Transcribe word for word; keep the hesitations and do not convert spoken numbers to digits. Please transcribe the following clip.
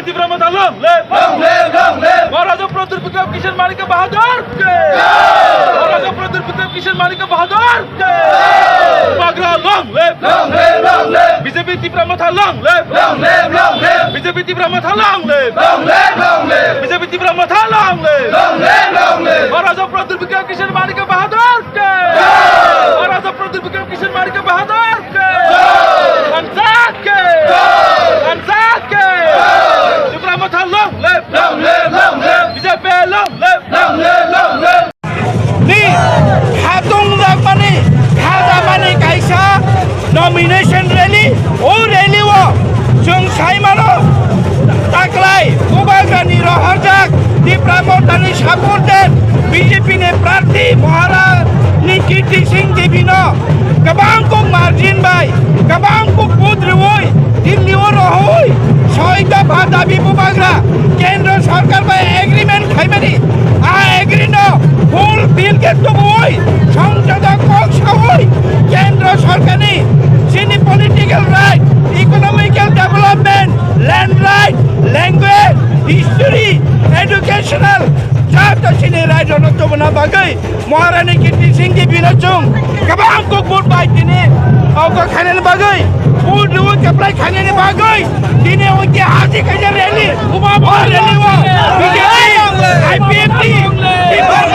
Tipra Motha long live! Long live, long live! Maharaja Pradyut Bikram Kishore Manikya Bahadur ke! Maharaja Pradyut Bikram Kishore Manikya Bahadur ke! Bubagra long live! Long live, long live! B J P Tipra Motha long live! Long live, long live! B J P Tipra Motha long live! Long live, long live! B J P Tipra Motha long live! Long live, long live! Maharaja Pradyut Bikram Kishore Manikya Bahadur ke! Maharaja Pradyut Bikram Kishore Manikya Bahadur ke! Kansa ke! Kansa ke! Tipra Motha long live! Long live, long live! B J P long live! Long live, long live! Ni khatung jakmani, khajamani kaisa nomination rally, o rally o chwng sai mano, taklai Bubagrani rohorjak Tipra Mothani supporter B J P ni prarthi Maharani Kirti Singh Devi no kwbang kok margin bai, kwbang kok vote rwui Delhi o rohoi soi dopha dabi Bubagra Kendra Sarkar bai agreement khaimani, a agree no fulfill khe tubui Songsad o kok saui Kendra Sarkar ni chini political right, economical development, land right, language, history, educational, joto chini right rok no tubuna bagwi Maharani Kirti Singh Devi no chwng kwbang kok vote bai tini ogo khainani bagwi, vote rwui kwplai khainani bagwi tini oike haji kaisa rally, o rally o B J P, I P F T, People